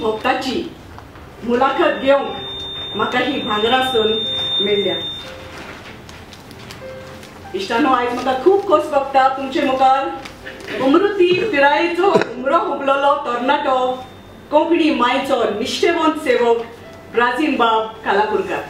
भक्ताची मुलाखत घेवंक म्हाका ही भांगरा संद मेळ्ळ्या. इश्टानो, आयज म्हाका खूब खोस भोगता तुमचे मुखार अमृती पिरायेचो उमरो हुबलेलो तरणाटो कोंकणी मायचो निश्ठेवंत सेवक ब्राझीन बाब कालापूरकर.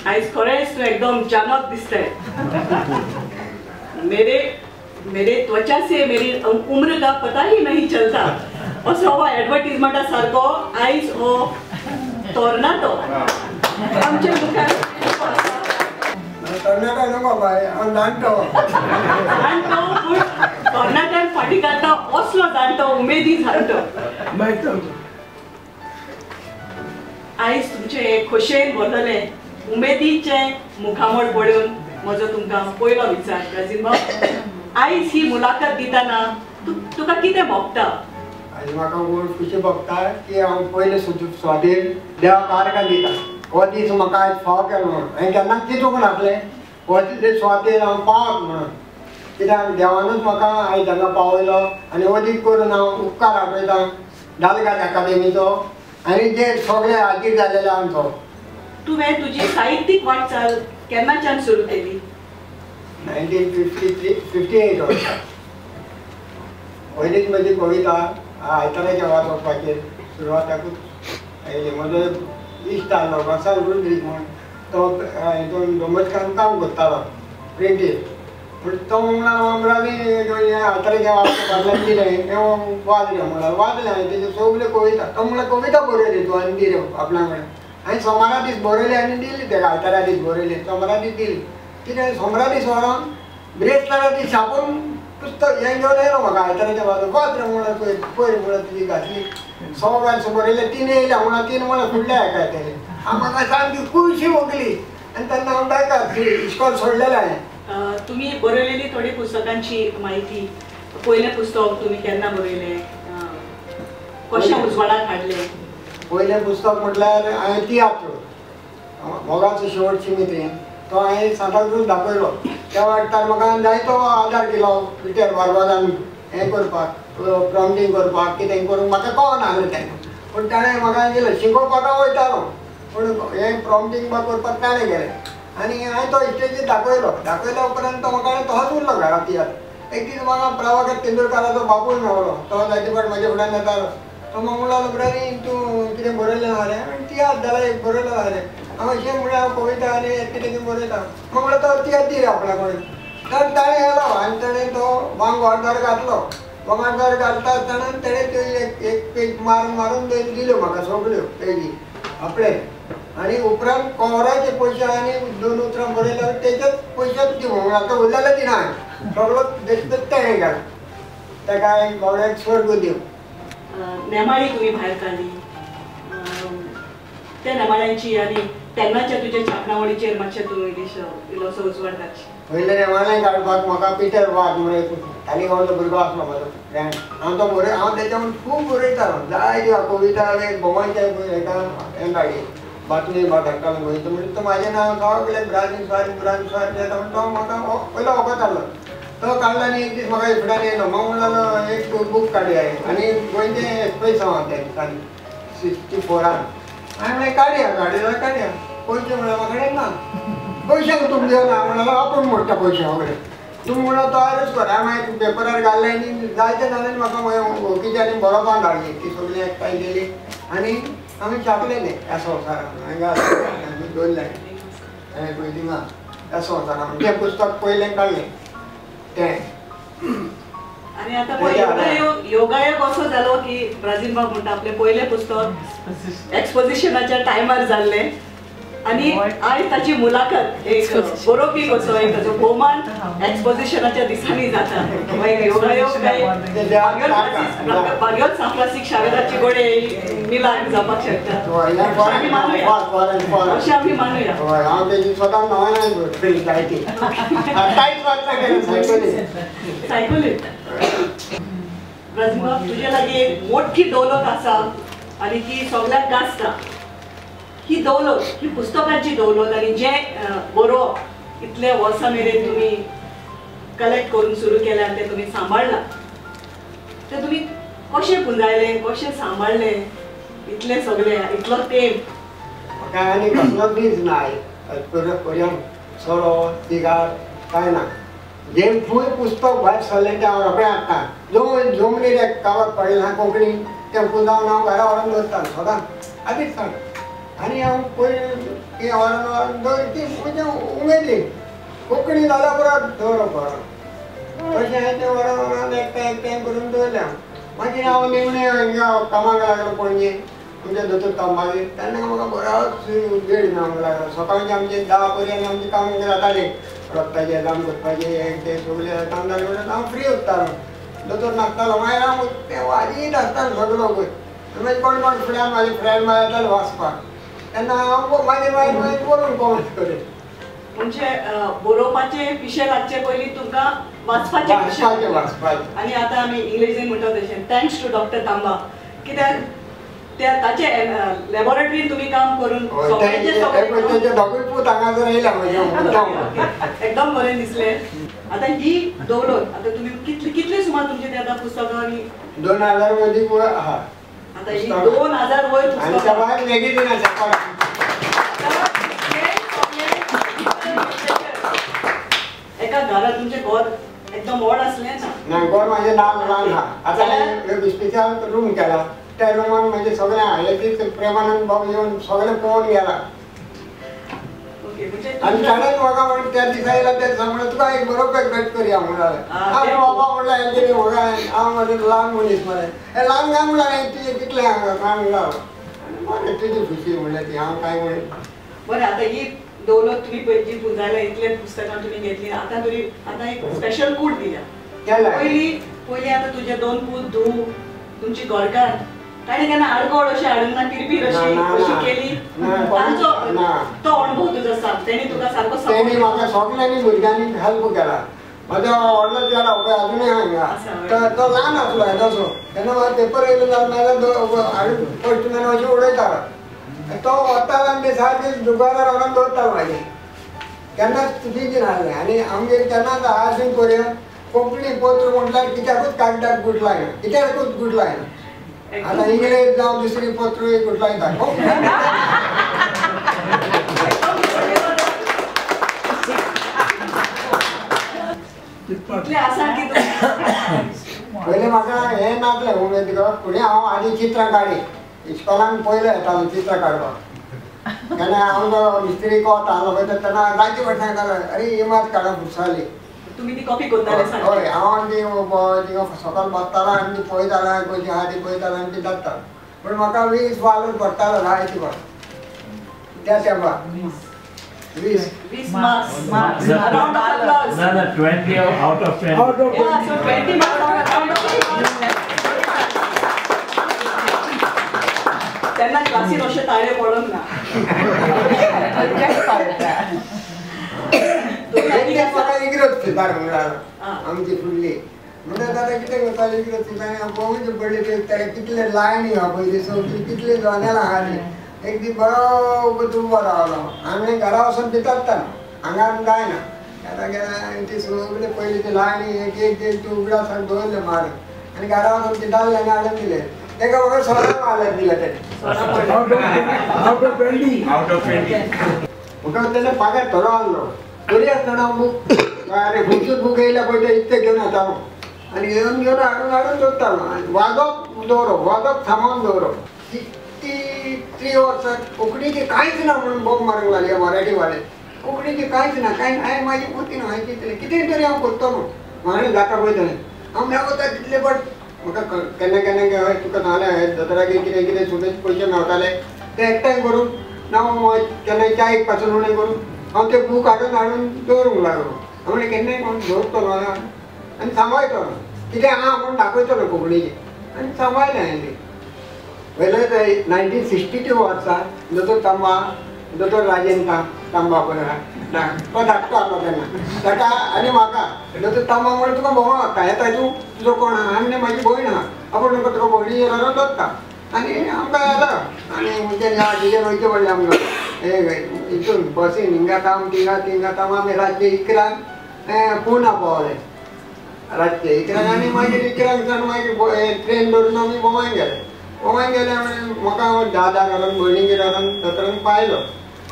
आयज खरेंच तूं एकदम जानत दिसतंय. मेरे मेरे त्वचा से मेरी उम्र का पता ही नहीं चलता असो हो एडवर्टीजमेंटा सारको आयज हो तरणाटो आमच्या मुखार. तरणाटो नको बाय, हांव जाणटो जाणटो, पूण तरणाट्यान फाटी काडटा असलो जाणटो, उमेदी जाणटो. आयज तुमचे खोशयेन भरलें उमेदीचें मुखामळ पळोवन म्हजो तुमकां पयलो विचार, ब्राझीन बाब, आयज ही मुलाखत दितना तुका कितें भोगता? आयज म्हाका खुशी भोगता की हांव पयले स्वादीन देवाक आर्गां दिता. हो दीस म्हाका आयज फाव केलो म्हणून हांवें केन्नाच चिंतूंक नासलें हो दीस स्वादीन हांव पावत म्हणून, कित्याक देवानूच म्हाका आयज हांगा पावयलो आनी हो दीस करून हांव उपकार आठयतां दालगाद अकादेमीचो आनी जे सगळे हाजीर जालेले आमचो. तुवें तुजी साहित्यीक वाटचाल केन्नाच्यान सुरू केली? 1958 वर्सा पयलीच म्हजी कविता आयताराच्या वाचपाचेर सुरवाताकूच आयली. म्हजो इश्ट आहलो गोसाल रुद्रीक म्हूण, तो हितून डोंबस्कान काम करतालो प्रिंटीर. पूण तो म्हणला ब्राझील आयताराच्या वाचपाक दिलें हें वाचलें म्हणल्यार वाचलें हांवें तेज्यो सगल्यो कविता. तो म्हणल्यार कविता बरयली तूं आनी दी रे आपणा कडेन. हांवें सोमारा दीस बरयली आनी दिली तेका. आयतारा दीस बरयली, सोमारा दीस दिली. कितें सोमारा दीस व्हरोन ब्रेस्तारा दीस छापून पुस्तक हें घेवन येयलो म्हाका आयताराच्या बाजू. वाच रे म्हणल्यार पयर पयर म्हणल्यार तुजी घातली 100 वर्स बरयले, 3 येयल्या म्हणल्यार 3 म्हणल्यार फुडल्या हेका येतले. हांव म्हाका सामकी खुशी भोगली आनी तेन्ना हांव बेकार इश्कोल सोडलेलें हांवें. तुमी बरयलेली थोडी पुस्तकांची म्हायती. पयलें पुस्तक तुमी केन्ना बरयलें, कशें उजवाडाक हाडलें? पयलें पुस्तक म्हटल्यार हांवें तियात्र मोगाचो शेवटची मित्रीन तो हांवें सांताक्रूज दाखयलो. त्या वखतार म्हाका जायतो आदार केलो पिटर बार्बोजान हें करपाक, प्रॉम्प्टींग करपाक, कितें करूंक म्हाका कळना तें, पूण ताणें म्हाका दिलें. शिकोवपाक हांव वयतालो पूण हें प्रॉम्प्टींग बा करपाक ताणें केलें आनी हांवें तो स्टेजीर दाखयलो. दाखयल्या उपरांत तो म्हाका तसोच उरलो घरा तियात्र. एक दीस म्हाका प्रभाकर तेंडुलकाराचो बापूय मेवलो, तो जायते फावट म्हज्या फुड्यान येतालो. तो म्हाका म्हणलो, ब्राझीन तूं कितें बरयलें ना रे? हांवें तियात्र जाल्यार एक बरयलो ना रे. हांव अशें म्हळ्यार हांव कविता आनी कितें कितें बरयता. म्हाका म्हणल्यार तो तियात्र दी रे आपणा कडेन. तर ताणें येयलो आनी ताणें तो वांगवाडदार घातलो. वांगवाडदार घालता आसतना ताणें त्यो एक पेज मारून मारून दिल्यो म्हाका सगल्यो पेजी आपणे. आनी उपरांत कवराचे पयशे आनी 2 उतरां बरयल्या तेजेच पयशेच दी म्हणून आतां उरलेले दिना हांवें सगळो ताणें घाल. ताका हांवें बावड्याक स्वर्ग दिवं. नेमाळी तुमी भायर काडली, त्या नेमाळ्यांची आनी तेन्नाच्या तुज्या छापणावळीचेर मातशें तूं इल्लोसो उजवाड घालशी. पयलें नेमाळें काडपाक म्हाका पिटर वाघ म्हणून एक तालिगांवचो भुरगो आसलो म्हजो फ्रेंड. हांव तो बरय, हांव तेच्या म्हणून खूब बरयतालो जायत्यो कविता भोवांच्या हेका हें काडली बातमी धाडटालो गोंयचो. म्हणजे तो म्हाजें नांव सगळें ब्राझील स्वारी ब्राझील स्वारी जाता म्हण तो म्हाका पयलो वखद आहलो. तो काडलो आनी एक दीस म्हाका फुड्यान येयलो. म्हाका म्हणलो एक बूक काडया आनी गोंयचें एक्सप्रेस आहा त्या दिसांनी 64. हांवें म्हणलें काडया, काडया जाल्यार काडया. पयशे म्हणल्यार म्हाका कडेन ना, पयशे तुमी दिवना म्हणल्यार आपूण मोडटा पयशे वगैरे. तूं म्हणलो तयारूच कर. हांवें मागीर पेपरार घातलें आनी जायते जाणांनी म्हाका वळखीच्यांनी बरोवपाक धाडली, ती सगळी एकठांय केली आनी आमी छापलेलें ह्या संवसारान. हांगा दवरलें हांवें पळय थिंगा ह्या संवसारान तें पुस्तक पयलें काडलें तें. आनी आतां योगायोग असो जालो की ब्राझील बाब म्हणटा आपलें पयलें पुस्तक एक्सपोजिशनाच्या टायमार जाल्लें आनी आयज ताची मुलाखत एक बरोवपी कसो एक ताचो भोवमान एक्सपोजिशनाच्या दिसांनी जाता. योगायोग काय बागेल सांफ्रांसीक शावेराची गोडे मिलान जावपाक शकता अशें मानुया, अशें आमी मानुया. हांव तेजी स्वता सायकलीन ब्राझील तुजे लागीं एक मोठी दौलत आसा आनी ती सगळ्याक गाजता. ही दौलत, ही पुस्तकांची दौलत आनी जे बरोवप इतले वर्सां मेरेन तुमी कलेक्ट करून सुरू केल्या ते तुमी सांबाळ्ळा, ते तुमी कशें पुंजायले, कशें सांबाळ्ळे इतले सगळे, इतलो तेंप? म्हाका आनी कसलोच दीस ना पर्यंत, सोरो सिगार कांय ना. जें खंय पुस्तक भायर सरलें तें हांव रोखडें हाडटा. जमनीर एक कागद पडिल्लें आहा कोंकणी, तें पुंजावन हांव घरा व्हरून दवरता सदांच, आदींच सांग. आनी हांव पयलीं ती व्हरून व्हरून दवर ती म्हणजे उमेदीन कोंकणी जाल्यार परत दवरप व्हरून. तशें हांवें तें व्हरून व्हरून एकठांय एकठांय करून दवरलें हांव. मागीर हांव निमणें हिंगा कामाक लागलो पणजे आमच्या दोतोर तांबागेर. तेन्ना म्हाका बरोच वेळ मेळूंक लागलो. सकाळचें आमचें 10 पर्यंत आमचें काम जातालें, रगताचें काम करपाचें हें तें सगळें काम जालें म्हणटकच हांव फ्री उरतालो. दोतोर नासतालो, मागीर हांव तें वाचीत आसतालो सगळो. मागीर कोण कोण फुड्यान म्हाजे फ्रेंड मागीर येताले वाचपाक, तेन्ना हांव मागीर मागीर मागीर बरोवन कॉमेंट करीत. म्हणजे बरोवपाचें पिशें लागचे पयलीं तुमकां वाचपाचें वाचपाचें वाचपाचें. आनी आतां आमी इंग्लिशीन म्हणटा तशें thanks to doctor तांबा, कित्याक त्या ताचे लॅबोरेटरीन तुमी काम करून सगळ्यांचे दोगूय पूत हांगासर येयला म्हजे. एकदम बरें दिसलें. आतां ही दौलत आतां तुमी कितली कितली सुमार तुमची ते आतां पुस्तकां आनी 2000 वयर आहा. आतां ही 2000 वयर पुस्तकां मॅगझीन आसा. एका घरात तुमचें घर एकदम व्हड आसलें ना? ना, घर म्हाजें ल्हान ल्हान आहा. आतां स्पेशल रूम केला, त्या रुमान म्हणजे सगळें हाडलें ती प्रेमानंद बाबू येवन सगळें पळोवन गेला. आनी ताणें म्हाका म्हण त्या दिसा येयला त्या दिसा म्हणलें तुका एक बरो भेट करया म्हणलें. हांव बाबा म्हणलें हेंचें म्हाका हांव म्हजें ल्हान मनीस मरे, हें ल्हान काय म्हणलें तुजें कितलें हांगा गांव बरें तुजी खुशी म्हणलें ती हांव कांय म्हणलें. बरें, आतां ही दौलत तुमी पळय जी पुंजायल्या, इतले पुस्तकां तुमी घेतली, आतां तुमी आतां एक स्पेशल कूट दिल्या. पयलीं पयलीं आतां तुजे 2 पूत धूव तुमची घरकार ताणें केन्ना आडकोळ अशें हाडूंक ना, पिरपीर अशी अशी केली? तांचो तो अणभव तुजो सांग, तेणी तुका सारको तेणी म्हाका सगल्यांनी भुरग्यांनी हेल्प केला. म्हजो व्हडलो चेडो पळय अजुनूय हांगा, तो ल्हान आसलो येदोसो तेन्ना म्हाका पेपर येयलो जाल्यार हाडून पोस्टमॅन अशें उडयतालो. तो वतालो आनी ते सारके दुकानार व्हरून दवरतालो म्हाजे, केन्नाच बिजी नासलें. आनी आमगेर केन्नाच आजून पर्यंत कोंकणी पत्र म्हटल्यार कित्याकूच कागदाक गुट लायना, कित्याकूच गुट लायना. आतां इंग्लेज जावं दुसरी पत्रूय गुट लायता. पयलें म्हाका हें नासलें उमेद, फुडें हांव आदी चित्रां काडी इस्कॉलान पयलें येतालो चित्रां काडपाक. तेन्ना हांव जो मिस्त्री वतालो पळय तेन्ना जायते फावट सांगतालो, अरे इमाज काडप फुटसाली. तुमी ती कॉपी करताले? हय, हांव ती सकयल बसतालो आनी ती पळयतालो, कशी आहा ती पळयतालो आनी ती जाता. पूण म्हाका 20 वालोर पडटालो जायते फावट त्या तेंपार. 20 20 marks. Round of applause. ना ना, 20 out of 20. Yeah, so 20 marks out of 20. तेन्ना क्लासीन अशे ताळे पडोंक ना. म्हाका इग्रोज फितार म्हणटालो आमची फुडली, म्हणटा दादा कितें करताली इग्रोज फितार पळोवचे पडली ते कितले लायनी आहा पयली सगळी कितले जनेलां आहा ती. एक दीस बरो उबो रावलो, आमी घरा वचून भितर हांगा जायना. आतां गेल्या ती सगळे पयली ती लायनी एक एक एक ती उगडास दवरले मारून आनी घरा वचून ती दाल्ले आनी हाडून दिले. तेका म्हाका 16 मारले दिले तेणे. म्हाका तेणे पागार थोडो आहलो तरी आसतना बूक आनी खंयचोच बूक येयल्या पळय ते इतले घेवन येतालो आनी घेवन घेवन हाडून हाडून दवरतालो. आनी वाजप दवरप, वाजप थांबोवन दवरप. 63 वर्सां कोंकणीची कांयच ना म्हणून बोब मारूंक लागले मराठी वाले. कोंकणीची कांयच ना, कांय हांवें म्हाजी मोती न्हू, हांवें चिंतलें कितें तरी हांव करतलो, म्हाका जाता पळय तशें हांव मेवता तितले. बट म्हाका केन्ना केन्ना हय तुका सांगलें दोतोरागेर कितें कितें सुबेज पयशे मेवताले ते एकठांय करून ना केन्ना च्यायेक पासून उणें करून हांव ते बूक हाडून हाडून दवरूंक लागलो. हांव म्हणलें केन्नाय कोण दवरतलो आनी सांबाळटलो, कितें आहा म्हूण दाखयतलो कोंकणीचें, आनी सांबाळलें हांवें तें. पयलें 1962 वर्सा दोतोर तांबा, दोतोर राजेंद्र तांबा पळय आहा तो धाकटो आहलो तेन्ना, ताका आनी म्हाका दोतोर तांबा म्हणलें तुका भोंवो वता येता तूं, तुजो कोण आहा? आनी म्हाजी भयण आहा, आपूण तुका तुका भयणीचेर व्हरोन दवरता. आनी आमकां येता आनी म्हणजे ह्या हाजेर वयचें पडलें आमकां हितून बसीन हिंगा थाम थिंगा थिंगा थाम आमी रातचे 11 पुना पावले. रातचे 11 आनी मागीर 11 सावन मागीर ट्रेन धरून आमी गोंयांत गेले. गोंयांत गेले म्हाका हांव 10 घालून भयणीगेर व्हरून दोतोरान पायलो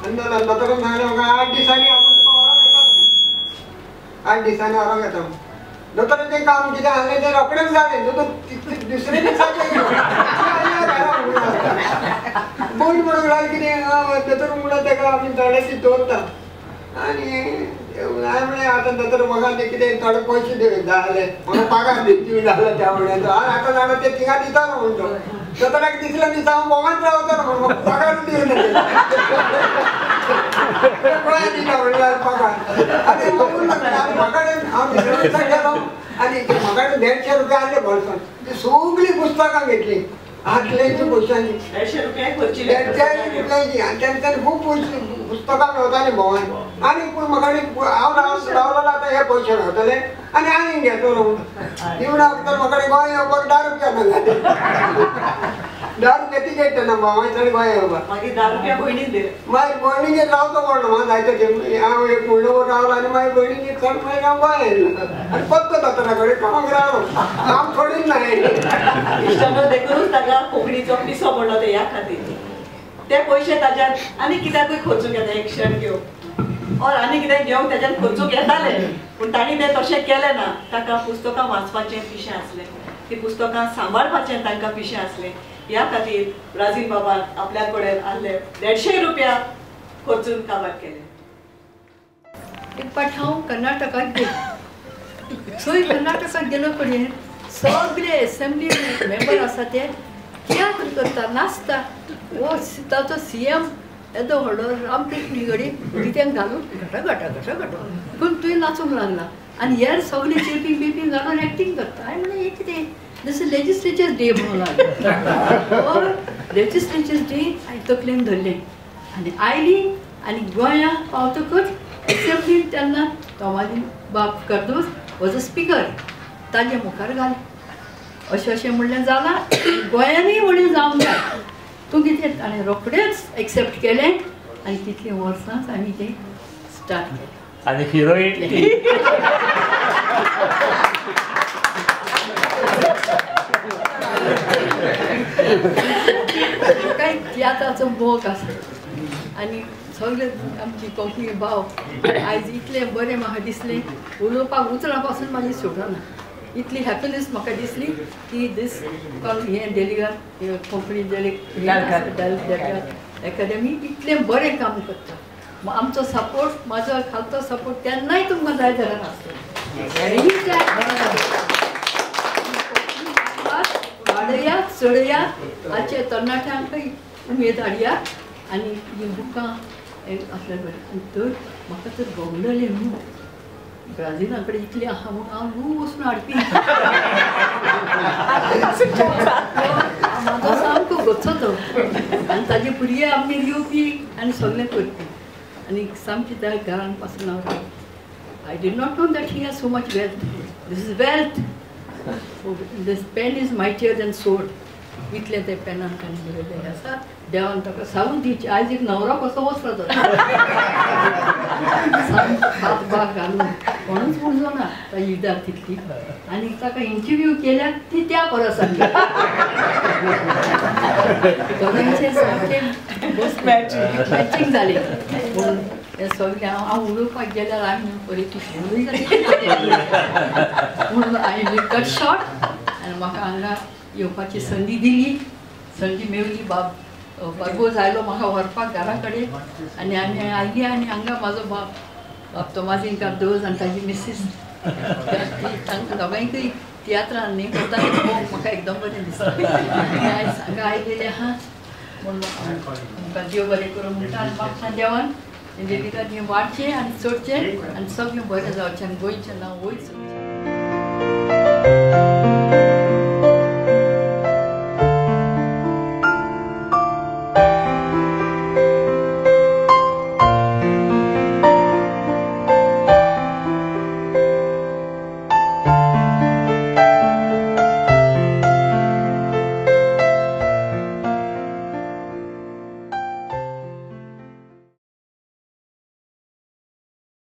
आनी दोतोरान सांगलें म्हाका 8 दिसांनी आपूण तुका व्हरोंक येता म्हणून. 8 दिसांनी व्हरोंक येता म्हणून. दोतोराचें काम कितें आसलें तें रोखडेंच जालें. दोतोर दुसरे दिसाचें भयण म्हणूंक लागली कितें दोतोर म्हणल्यार ताका आमी थोडे दीस दवरता. आनी हांवें म्हणलें आतां दोतोर म्हाका तें कितें थोडे पयशे जाय जाले म्हाका पगार दिवं जालो त्या म्हयन्याचो. हांव आतां जाणा ते थिंगा दितालो म्हूण तो दोतोराक दिसलें दिसा हांव भोंवत रावतालो म्हूण म्हाका पगारूच दिवं गोंयांत दिता म्हणल्यार पगार. आनी म्हाका हांव दुसऱ्या दिसा गेलो आनी म्हाका 150 रुपया आसले बोल्सान. ती सगळीं पुस्तकां घेतलीं आटलेची पयशांनी 150 रुपया खर्चिले 150 रुपयांची. आनी तेंच्यांनी खूब पयशे पुस्तकां मेवतालीं भोंवान. आनी पूण म्हाका हांव रावलो आतां हे पयशे मेवतले आनी आनीक घेतलो म्हणून निवडा वखदार म्हाका गोंय येवपाक 10 रुपया मेळ्ळे. 10 रुपया तिकेट तेन्ना भोंवाय गोंय येवपाक. मागीर 10 रुपया भयणीन दिले. मागीर भयणीगेर रावचो पडलो म्हाका जायते हांव एक म्हयनोभर रावलो आनी मागीर भयणीगेर चड मागीर हांव गोंय आयलो आनी पत्तो दोतोरा कडेन कामाक रावलो. काम सोडीत ना. इश्टानो देखूनच ताका कोंकणीचो पिसो पडलो ते ह्या खातीर. ते पयशे ताज्यान आनी कित्याकूय खर्चूंक येता. एक शर्ट घेवंक और आनी कितें घेवंक ताज्यान खर्चूंक येतालें पूण तांणी तें तशें केलें ना. ताका पुस्तकां वाचपाचें पिशें आसलें, ती पुस्तकां सांबाळपाचें तांकां पिशें आसलें. ह्या खातीर ब्राजील बाबान आपल्या कडेन आहले 150 रुपया खर्चून काबार केले. एक पाट हांव कर्नाटकाक गेलें. थंय कर्नाटकाक गेलो कडेन सगळे एसेंब्ली मेंबर आसा ते तियात्र करता, नाचता. हो ताचो CM येदो व्हडलो रामकृष्ण हेगडे कित्याक घालून घटा घटा घटा घटा पूण तुवें नाचूंक लागला आनी हेर सगळे चिरपींग बिरपींग घालून एक्टींग करता. हांवें म्हणलें हें कितें दिस is legislatures day म्हणूंक लागलो. लेजिस्लेचर्स डे हांवें तकलेन धरलें आनी आयली आनी गोंया पावतकच एसेंब्लीन तेन्ना तोमाजी बाब कार्दोज वॉज अ स्पिकर ताजे मुखार घालें. अशें अशें म्हणलें जालां गोंयांनीय म्हणलें जावंक जाय तूं कितें. ताणें रोखडेंच एक्सेप्ट केलें आनी तितलीं वर्सांच आमी तें स्टार्ट केलें. आनी हिरोईन काय तियात्राचो मोग आसा आनी सगळे आमची कोंकणी भाव आयज इतलें बरें म्हाका दिसलें. उलोवपाक उतरां पासून म्हाजी सुटना. इतली हॅपीनेस म्हाका दिसली की दीस हें डेलिगार कोंकणी डेलिगार एकाडेमी इतलें बरें काम करता. आमचो सपोर्ट म्हाजो खालतो सपोर्ट तेन्नाय तुमकां जाय जाल्यार आसतलो. वाडया चडया आजच्या तरणाट्यांकय उमेद हाडया आनी हीं बुकां आसल्यार बरें. आनी तर म्हाका तर भोगलेलें न्हू ब्राझिला कडेन इतलें आहा म्हूण हांव न्हू वचून हाडपी. म्हाजो सामको गच्चो तो आनी ताजे भुरगे आमगेर येवपी आनी सगळें करपी आनी सामकी त्या घरान पासून हांव रावलें. I did not know that he has so much wealth. This is wealth. This pen is mightier than sword. इतलें तें पेनान ताणें बरयलें आसा. देवान ताका सांगून दिवचें. आयज एक न्हवरो कसो वचलो तो हात बाग घालून कोणूच उरलो ना ताजी इदार तितली. आनी ताका इंटरव्यू केल्या ती त्या परस आसली. दोगांयचें सामकें मॅचींग जालें. पूण हें सगळें हांव उलोवपाक गेल्यार आमी पळय तूं म्हणून हांवें कट शॉर्ट आनी म्हाका हांगा येवपाची संदी दिली. संदी मेवली. बाब बार्बोज आयलो म्हाका व्हरपाक घरा कडेन आनी आमी आयली आनी हांगा म्हाजो बाब बाब तोमाजीन कार्दोज आनी ताजी मिसीस तांकां दोगांयकय तियात्रान न्ही करता तें पळोवंक म्हाका एकदम बरें दिसता. आनी आयज हांगा आयलेलें आहा म्हूण आमकां देव बरें करूं म्हणटा. आनी म्हाका देवान तेंचे भितर हें वाडचें आनी चडचें आनी सगळें बरें जावचें आनी गोंयचें नांव वयर सरचें.